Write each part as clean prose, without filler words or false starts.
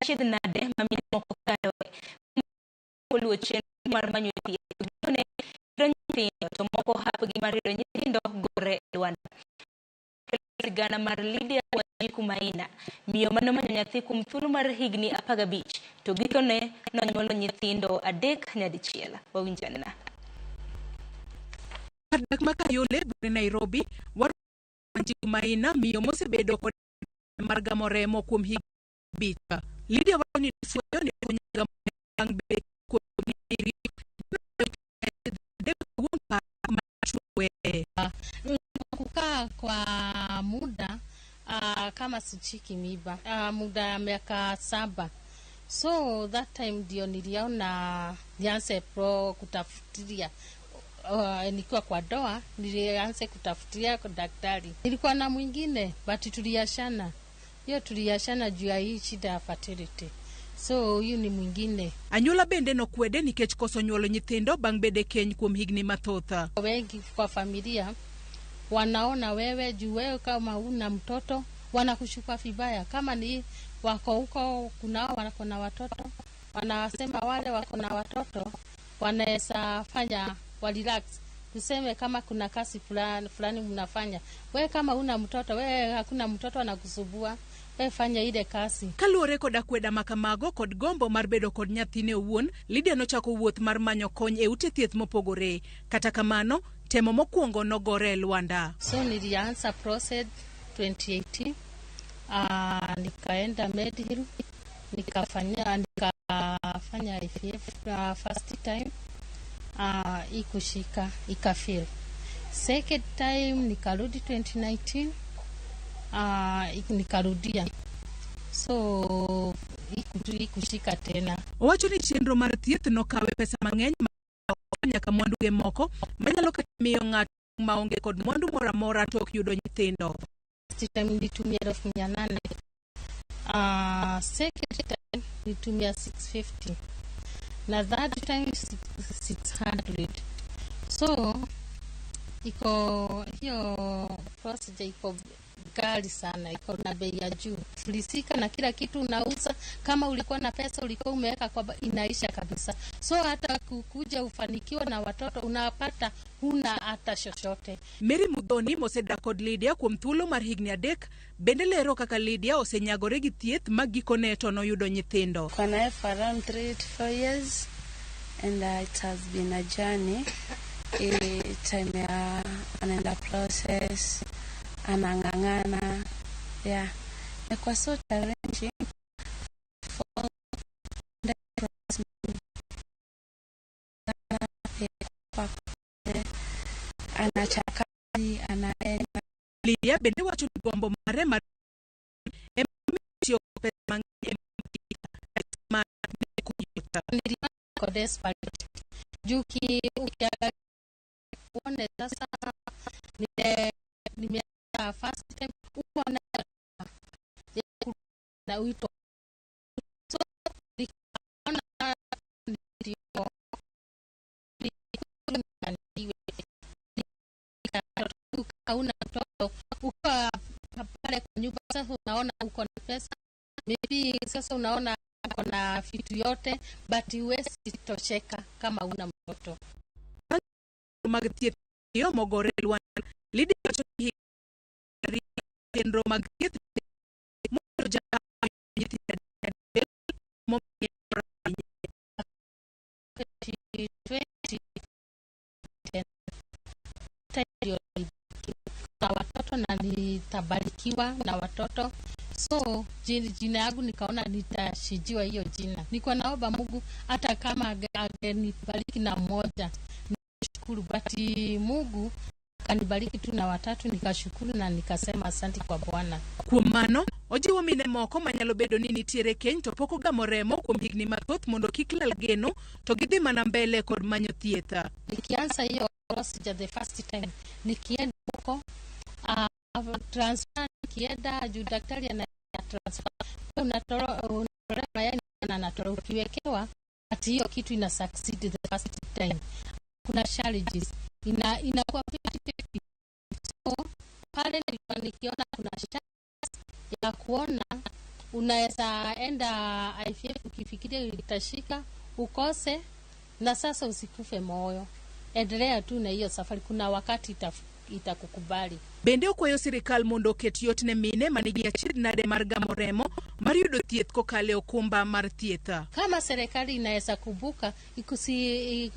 Achiedh nade ma mine moko kaloe koluwo chenro mar manyo thieth to gikone yudo nyithindo to moko hapgi mar yudo nyithindo gore e lwanda. Sigana mar Lydia Wanjiku Maina, miyo mane omanyo nyathi kuom thuolo mar higni 15 to gikone nonyuolo nyithindo adek nyadichiel. Wawinj anena. Kar dak ma Kayole, buore Nairobi, Wanjiku Maina, miyo mosebedo kod mar gamo remo kuom higni 5. Lydia wacho ni nofwenyo ni ok onyal gamo remo bang' bedo kuom higni 3 ma Kukaa kwa muda kama sishiki mimba, muda ya miaka 7, so that time ndio niliona nianze pro kutafutilia. Nikiwa kwa ndoa nilianza kutafutilia kwa daktari. Nilikuwa na mwingine but tuliachana, hiyo tuliachana juu ya hii shida ya fertility, so huyu ni mwingine. Anyuola bende nokwede nikech koso nyuolo nyithindo bang' bedo e keny kuom higni mathoth. Wengi kwa familia wanaona wewe juu wewe kama una mtoto wanakuchukua vibaya. Kama ni wako huko, kunao wako na watoto, wanasema wale wako na watoto wanaweza fanya wa relax. Tuseme kama kuna kazi fulani fulani mnafanya, we kama una mtoto, we hakuna mtoto anakusumbua, we fanya ile kazi. Kaluwore kod akweda ma kamago kod gombo mar bedo kod nyathine owuon, Lydia nochako wuoth mar manyo kony e ute thieth mopogore. Kata kamano, temo mokwongo nogore e lwanda. So nilianza process 2018, nikaenda Medihill, nikafanya IVF first time, ikushika, ikafail. Second time nikarudi 2019, nikarudia, so ikushika tena. Owacho ni chenro mar thieth nokawe pesa mang'eny ma nyaka mwanduge moko manyalo kata miyo ng'ato maonge kod mwandu moro amora to ok yudo nyithindo. First time nilitumia 800,000. Second time nilitumia 650 na third time 600. So iko hiyo procedure iko ghali sana, iko na bei ya juu. Filisika na kila kitu unauza, kama ulikuwa na pesa ulikuwa umeweka kwa inaisha kabisa. So hata kukuja ufanikiwa na watoto unapata huna hata chochote. Mary Muthoni mosedak kod Lydia kuom thuolo mar higni 3 bende lero kaka Lydia osenyagore gi thieth ma gikone to noyudo nyithindo. Kwa naye for around 3 to 4 years and it has been a journey. Time ya anaenda process, anang'ang'ana, yeah, imekuwa so challenging for the process kwa anaacha kazi, anaenda. Lydia bende wacho ni gombo mare mar ema tiyo pesa mang'eny e ma ne ok yot. Niliona niko desperate juu ukiangalia uone sasa nimeanza first time uko na na wito, so nikaona ndio nifanikiwe. Hauna mtoto ukiwa pale kwa nyumba, sasa unaona uko na pesa maybe, sasa unaona uko na vitu yote, but huwezi tosheka kama una mtoto. Mag thieth yo mogore e lwanda. Lydia wacho ni higni 2 chenro mag thieth mondo jahawi nyithindo 3 momiye mor ahinya. 2020 ndio na watoto na nitabarikiwa na watoto, so jina yangu nikaona nitashijiwa hiyo jina. Nilikuwa naomba Mungu hata kama angenibariki na mmoja nishukuru, but Mungu akanibariki tu na watatu, nikashukuru na nikasema asante kwa Bwana. Kuom mano, ojiwo mine moko manyalo bedo ni nitiere keny to pok ogamo remo kuom higni mathoth mondo kik lal geno to gidhi mana mbele kod manyo thieth. Nikianza hiyo procedure the first time, nikienda huko transfer, nikienda juu daktari ana transfer, unatolewa mayai na anatolewa, ukiwekewa ati hiyo kitu ina succeed the first time, kuna challenges, inakuwa 50-50. So pale nilikuwa nikiona kuna chance ya kuona Unaweza enda IVF ukifikiria itashika ukose, na sasa usikufe moyo, endelea tu na hiyo safari, kuna wakati itakukubali. Bende okwayo sirikal mondo oket yot ne mine manigi achiedh nade mar gamo remo mar yudo thieth kokalo e okumba mar thieth. Kama serikali inaweza kumbuka ikusi,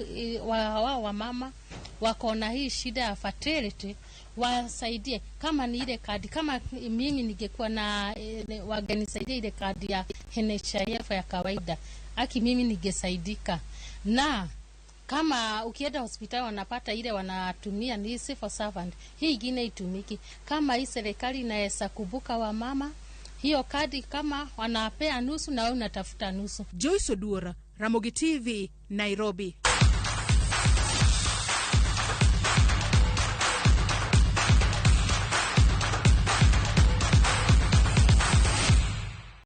wa wamama wako na hii shida ya fertility wasaidie, kama ni ile kadi, kama mimi ningekuwa na wangenisaidia ile kadi ya NHIF ya kawaida, aki mimi ningesaidika. Na kama ukienda hospitali wanapata ile wanatumia ni civil servant, hii ingine itumiki. Kama hii serikali inaweza kumbuka wamama, hiyo kadi kama wanapea nusu na wewe unatafuta nusu. Joyce Oduor, Ramogi TV, Nairobi.